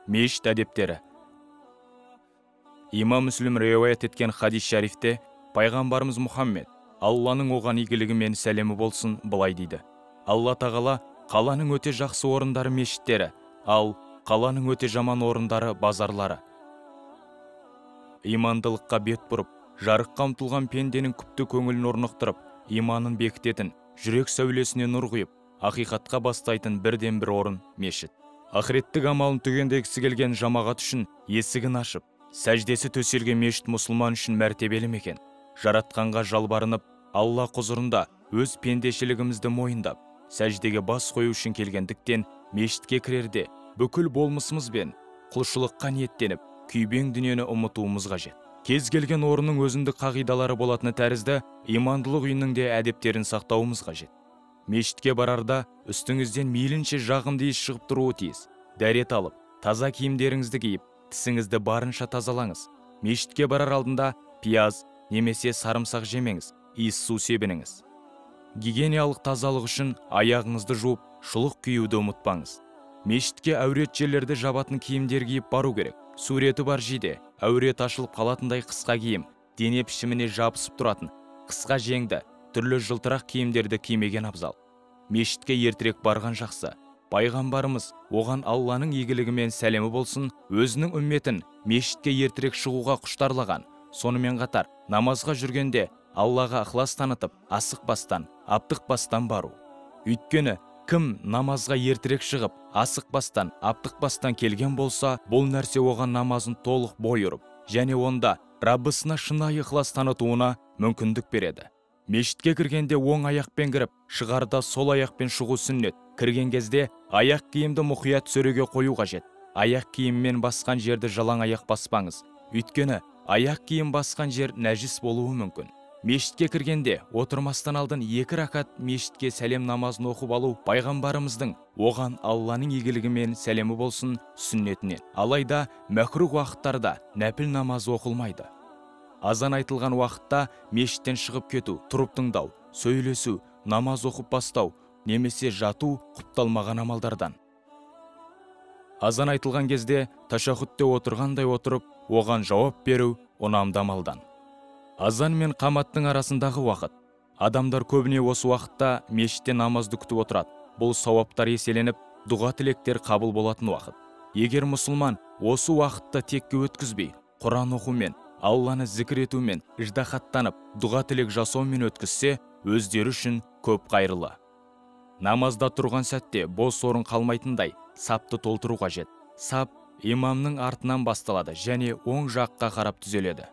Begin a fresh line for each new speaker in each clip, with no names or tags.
Мешіт әдептері. Имам Мүслім риуаят еткен хадис шарифте пайғамбарымыз Мұхаммед, Алланың оған игілігі мен сәлемі болсын, былай дейді: Алла тағала қаланың өте жақсы орындары мешіттері, ал қаланың өте жаман орындары базарлары. Имандылыққа бет бұрып, жарыққа ұмтылған пенденің күпті көңілін орнықтырып, иманын бекітетін, жүрек сәулесіне нұр құйып, ақиқатқа бастайтын бірден бір орын мешіт. Ақыреттік амалын түгендегісі келген жамағат үшін есігін ашып, сәждесі төселген мешіт мұсылман үшін мәртебелі мекен. Жаратқанға жалбарынып, Алла құзырында өз пендешілігімізді мойындап, сәждеге бас қою үшін келгендіктен мешітке кірерде бүкіл болмысымызбен құлшылыққа ниеттеніп, күйбең дүниені ұмытуымыз қажет. Кез келген орынның өзіндік қағидалары болатыны тәрізді, имандылық үйінің де әдептерін сақтауымыз қажет. Мешітке барарда үстіңізден мейлінше жағымды иіс шығып тұруы тиіс. Дәрет алып, таза киімдеріңізді киіп, тісіңізді барынша тазалаңыз. Мешітке барар алдында пияз немесе сарымсақ жемеңіз, иіс су себініңіз. Гигиеналық тазалық үшін аяғыңызды жуып, шұлық киюді ұмытпаңыз. Мешітке әурет жерлерді жабатын киімдер киіп бару керек. Суреті бар жиде, әурет ашылып қалатындай қысқа киім, дене пішіміне жабысып тұратын, қысқа жеңді, түрлі жылтырақ киімдерді кимеген абзал. Мешітке ертерек барған жақсы. Пайғамбарымыз, оған Алланың игілігі мен сәлемі болсын, өзінің үмметін мешітке ертерек шығуға құштарлаған. Сонымен қатар, намазға жүргенде Аллаға ықылас танытып, асықпастан, аптықпастан бару. Өйткені, кім намазға ертерек шығып, асықпастан, аптықпастан келген болса, бұл нәрсе оған намазын толық бой ұрып, және онда Раббысына шынайы ықылас танытуына мүмкіндік береді. Мешітке кіргенде оң аяқпен кіріп, шығарда сол аяқпен шығу сүннет. Кірген кезде аяқ киімді мұқият сөреге қою қажет. Аяқ киіммен басқан жерді жалаң аяқ баспаңыз. Өйткені аяқ киім басқан жер нәжіс болуы мүмкін. Мешітке кіргенде отырмастан алдын 2 ракат мешітке сәлем намазын оқып алу пайғамбарымыздың, оған Алланың игілігі мен сәлемі болсын, сүннетінен. Алайда мәкрух уақыттарда нәпіл намазы оқылмайды. Азан айтылған уақытта мешіттен шығып кету, тұрып тыңдау, сөйлесу, намаз оқып бастау немесе жату құпталмаған амалдардан. Азан айтылған кезде ташахудте отырғандай отырып, оған жауап беру ұнамды амалдан. Азан мен қаматтың арасындағы уақыт. Адамдар көбіне осы уақытта мешітте намазды күтіп отырады. Бұл сауаптар еселеніп, дұға тілектер қабыл болатын уақыт. Егер мұсылман осы уақытты текке өткізбей, Құран оқумен, Алланы зікір етумен, ыждахаттанып, дұға тілек жасаумен өткізсе, өздері үшін көп қайырлы. Намазда тұрған сәтте бос орын қалмайтындай сапты толтыру қажет. Сап имамның артынан басталады және оң жаққа қарап түзеледі.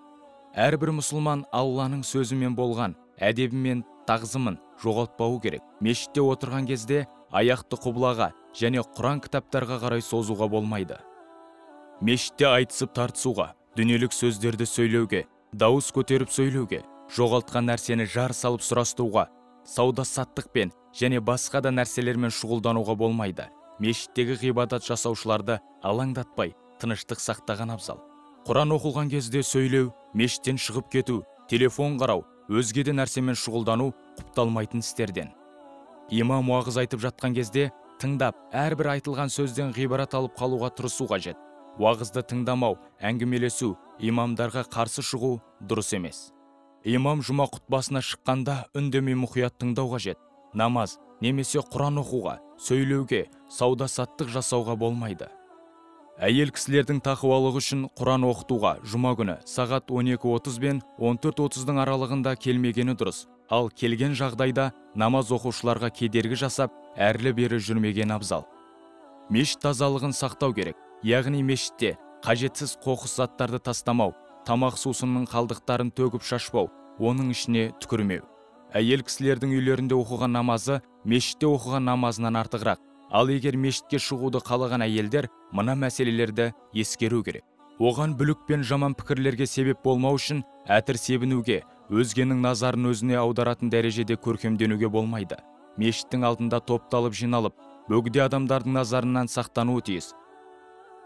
Әрбір мұсылман Алланың сөзімен болған әдебі мен тағзымын жоғалтпауы керек. Мешітте отырған кезде аяқты құбылаға және Құран кітаптарға қарай созуға болмайды. Мешітте айтысып тартысуға, дүниелік сөздерді сөйлеуге, дауыс көтеріп сөйлеуге, жоғалтқан нәрсені жар салып сұрастыруға, сауда-саттықпен және басқа да нәрселермен шұғылдануға болмайды. Мешіттегі ғибадат жасаушыларды алаңдатпай, тыныштық сақтаған абзал. Құран оқылған кезде сөйлеу, мешіттен шығып кету, телефон қарау, өзге де нәрсемен шұғылдану құпталмайтын істерден. Имам уағыз айтып жатқан кезде тыңдап, әрбір айтылған сөзден ғибрат алып қалуға тырысу қажет. Уағызды тыңдамау, әңгімелесу, имамдарға қарсы шығу дұрыс емес. Имам жұма құтбасына шыққанда үндемей мұқият тыңдау қажет. Намаз немесе Құран оқуға, сөйлеуге, сауда-саттық жасауға болмайды. Әйел кісілердің тақуалығы үшін Құран оқытуға жұма күні сағат 12:30 бен 14:30-дың аралығында келмегені дұрыс. Ал келген жағдайда намаз оқушыларға кедергі жасап, әрлі-бері жүрмеген абзал. Мешіт тазалығын сақтау керек. Яғни мешітте қажетсіз қоқыс заттарды тастамау, тамақ сусынның қалдықтарын төгіп шашпау, оның ішіне түкірмеу. Әйел кісілердің үйлерінде оқыған намазы мешітте оқыған намазынан артығырақ. Ал егер мешітке шығуды қалаған әйелдер мына мәселелерді ескеру керек. Оған бүлік пен жаман пікірлерге себеп болмау үшін әтір себінуге, өзгенің назарын өзіне аударатын дәрежеде көркемденуге болмайды. Мешіттің алдында топталып жиналып, бөгде адамдардың назарынан сақтануы тиіс.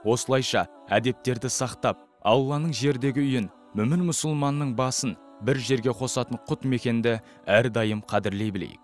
Осылайша әдептерді сақтап, Алланың жердегі үйін, мүмін мұсылманның басын бір жерге қосатын құт мекенді әрдайым қадірлей білейік.